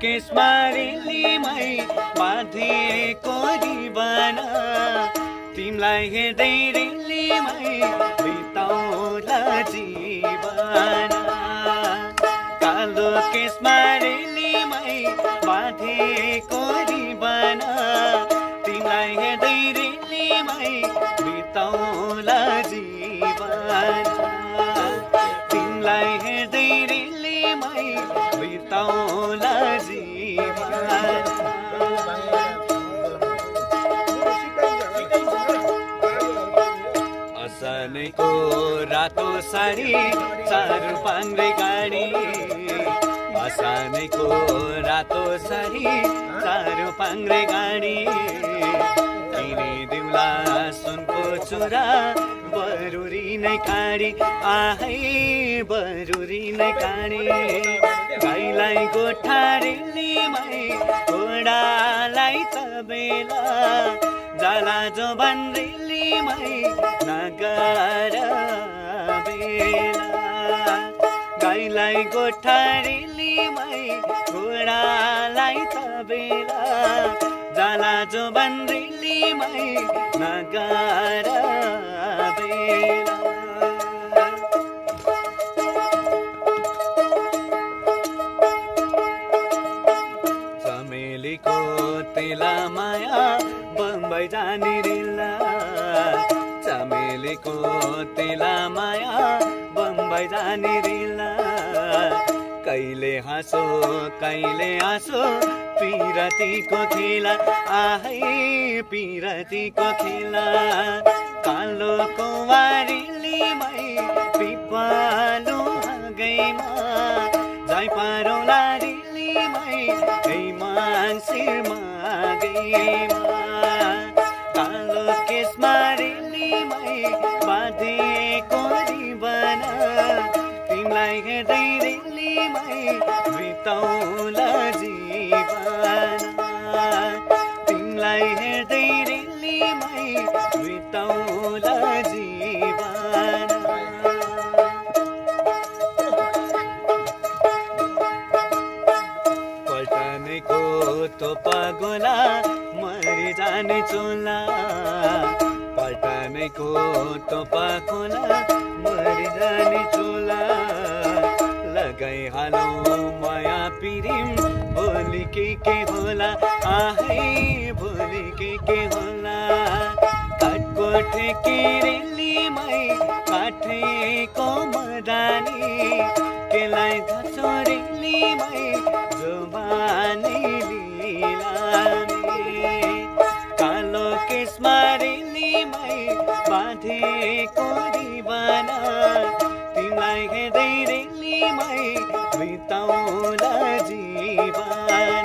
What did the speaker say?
केसमा रेलीमै बाँधेको रिबन तिमीलाई हेर्दै रेलीमै बिताउला जीवन कालो केसमा रेलीमै बाँधेको रिबन तिमीलाई हेर्दै रेलीमै बिताउला जीवन तिमीलाई हेर्दै रेलीमै बिताउला जीवन असलैको रातो साडी चार पाङ्रे गाडी असलैको रातो साडी चार पाङ्रे गाडी किनिदिउँला सुनको चुरा बरुरी नै काडी आहै बरुरी नै काडी गाईलाई गोठा रेलीमै घोडालाई तबेला जाला जोबन रेलीमै नगर बेला गाईलाई गोठा रेलीमै घोडालाई तबेला जाला जोबन रेलीमै नगर बेला चमेलीको तेला माया बम्बई जाने रेला चमेलीको तेला माया बम्बई जाने रेला कहिले हाँसो कहिले आँसो पिरतीको खेला आहै पिरतीको खेला कालो कुवारेलीमै पिपलो हाँगैमा जाई पारौला रेलीमै मान्छेमा गैमा कालो केसमा रेलीमै बाँधेको रिबन तिमीलाई हेर्दै रेलीमै बिताउला जीवन तिमीलाई हेर्दै रेलीमै बिताउला जीवन पल्टनेको तोपा गोला मरि जाने चोला पल्टनेको तोपा गोला मरि जाने चोला लगाई हालौ माया पिरिम भोलि के होला आहै भोलि के होला काठको ठेकी रेलीमै काठेको मदानी केलाई धचो रेलीमै जोबानै लिलामे कालो केसमा रेलीमै बाँधेको रिबन तिमीलाई हेर्दै रेलीमै बिताउला जीवन